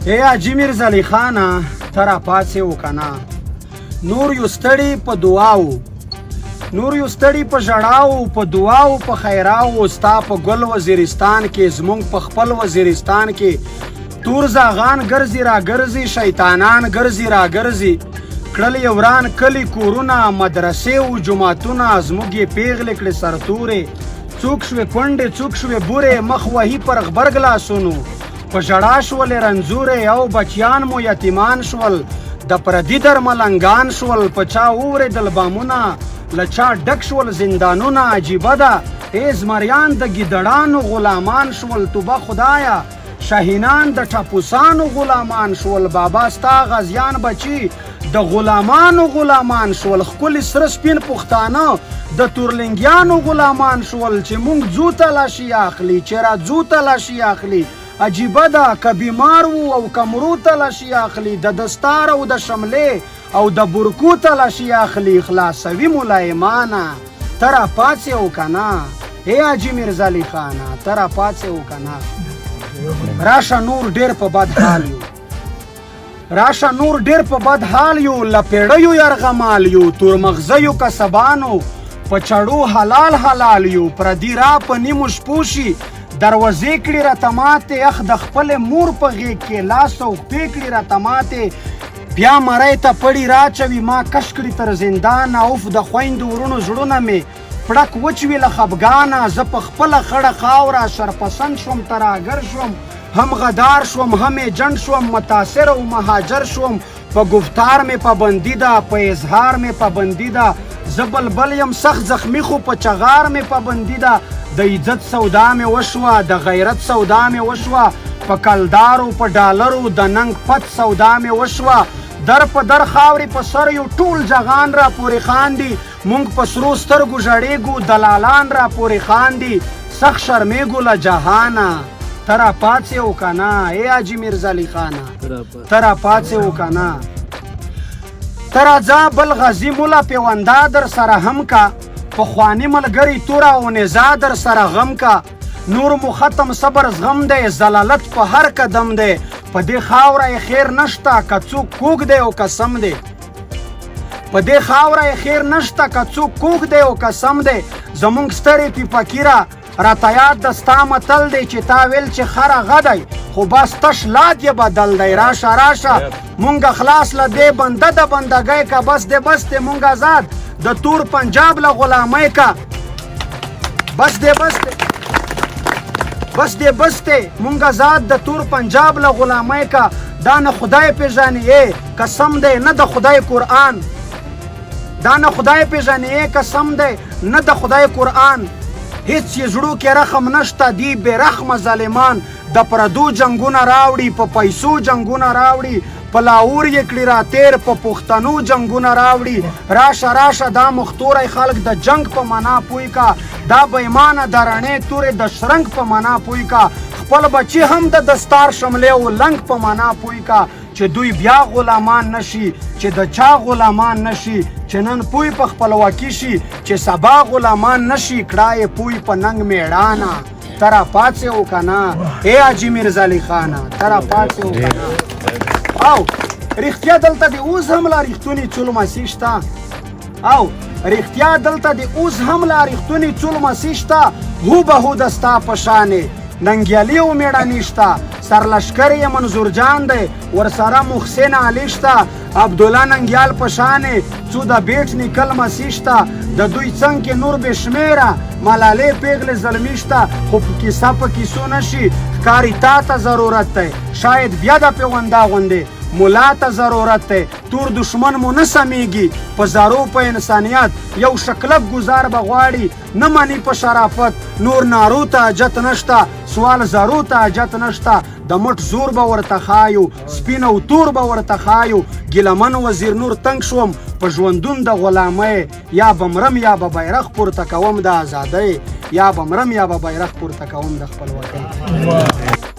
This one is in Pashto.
ای حاجي میرزعلي خانه، ته راپاڅې او که نه؟ نور یو ستړي په دعاو، نور یو ستړي په ژړاو، په دعاو په خیراو. ستا په ګل وزیرستان کې، زمونږ په خپل وزیرستان کې تور زاغان ګرځي را ګرځي، شیطانان ګرځي را ګرځي. کړل یې وران کلي، کورونه، مدرسې او جوماتونه. زموږ یې پیغلې کړې سرتورې، څوک شوې کونډې، څوک شوې بورې. مخ وهي پر غبرګ لاسونو، په ژړا شولې رنځورې، او بچیان مو یتیمان شول، د پردي در ملنګان شول. په چا وورېدل بامونه، له چا ډک شول زندانونه. عجیبه ده ای زمریان د ګیدړانو غلامان شول. توبه خدایه، شاهینان د ټپوسانو غلامان شول. بابا ستا غازیان بچي د غلامانو غلامان شول. ښکلي سره سپین پښتانه د تورلنګیانو غلامان شول. چې مونږ ځو تلاشي اخلي، چې راځو تلاشي اخلي. عجیبه ده که بیمار وو او که مرو تلاشي اخلي. د دستار او د شملې او د برکو تلاشي اخلي. خلاصوي مو له ایمانه، ته راپاڅې او که نه؟ ای حاجي میرزعلي خانه، ته راپاڅې او که نه؟ راشه نور ډېر په بد حال یو، راشه نور ډېر په بد حال یو، له پېړیو یرغمال یو. تور مغزیو کسبانو په چړو حلال حلال یو. پردي را په نیمو شپو شي، دروازې کړي راته ماتې. اخ د خپلې مور په غېږ کې لاس او پښې کړي راته ماتې. بیا مرۍ ته پړي راچوي، ما کش کړي تر زندانه. اوف د خویندو وروڼو زړونه مې پړک وچوي له خفګانه. زه په خپله خړه خاوره شرپسند شوم، تراګر شوم، هم غدار شوم، هم ایجنټ شوم، متاثر او مهاجر شوم. په ګفتار مې پابندي ده، په اظهار مې پابندي ده. زه بلبل یم سخت زخمی، خو په چغار مې پابندي ده. د عزت سودا مې وشوه، د غیرت سودا مې وشوه، په کلدارو په ډالرو د ننګ پت سودا مې وشوه. در په در خاورې په سر یو، ټول جهان را پورې خاندي. مونږ په سرو سترګو ژړېږو، دلالان را پورې خاندي. سخت شرمېږو له جهانه، ته راپاڅې او که نه؟ ای حاجي میرزعلي خانه، ته راپاڅې او که نه؟ ته راځه بل غازي مولا پیوندا در سره هم کا، پخواني ملګري توره او نزا در سره غم کا. نور مو ختم صبر زغم دی، ذلالت په هر قدم دی. په دې خاوره یې خیر نشته که څوک کوږ دی او که سم دی. په دې خاوره یې خیر نشته که څوک کوږ دی او که سم دی. زمونږ سترې پی فقیره، راته یاد د ستا متل دی، چې تا ویل چې خره غه دی، خو بس تش لاد یې بدل دی. راشه راشه، مونږ خلاص له دې بنده د بندګۍ کا. بس دې بس دې، مونږ آزاد د تور پنجاب له غلامۍ کا. بس دې بس دې، بس دې بس دې، مونږ آزاد د تور پنجاب له غلامۍ کا. دا نه خدای پیژنې ای قسم دی، نه د خدای قرآن. دا نه خدای پیژنې ای قسم دی، نه د خدای قرآن. هیڅ یې زړو کې رحم نشته، دی بې رحمه ظالمان. د پردو جنګونه راوړي، په پیسو جنګونه راوړي. په لاهور یې کړي را تیر، په پښتنو جنګونه راوړي. راشه راشه، دا مختوری خلک د جنګ په معنا پوی کا. دا بېمانه د رڼې تورې د شرنګ په معنا پوی کا. خپل بچي هم د دستار شملې او لنګ په معنا پوی کا، چې دوی بیا غلامان نشي، چې د چا غلامان نشي. چې نن پوی په خپلواکي شي، چې سبا غلامان نشي. کړه یې پوی په ننګ میړانه، ته راپاڅې او که نه؟ ای حاجي میرزعلي خانه، ته راپاڅې او که نه؟ او رښتیا دلته د اوس هم لا رښتوني څول مسیح شته. او رښتیا دلته د اوس هم لا رښتوني څول مسیح شته، هو به هو د ستا په شانې ننګیالي او میړني شته. سرلشکر یې منظور جان دی، ورسره محسن علي شته، عبدالله ننګیال په شانې څو د بیټ نیکل مسیح شته. د دوی څنګ کې نور بې شمېره ملالې پیغلې زلمي شته. خو په کیسه په کیسو نشي ښکاري، تا ته ضرورت دی شاید بیا د پیوندا غوندې ملا ته ضرورت دی. تور دشمن مو نه سمیږي په زارو په انسانیت، یو شکلک ګزار به غواړي، نه مني په شرافت. نور نارو ته حاجت نشته، سوال زارو ته حاجت نشته. د مټ زور به ورته ښایو، سپین او تور به ورته ښایو. ګیلمن وزیر نور تنګ شوم په ژوندون د غلامۍ. یا به مرم یا به بیرغ پورته کوم د ازادۍ، یا به مرم یا به بیرغ پورته کوم د خپلواکۍ.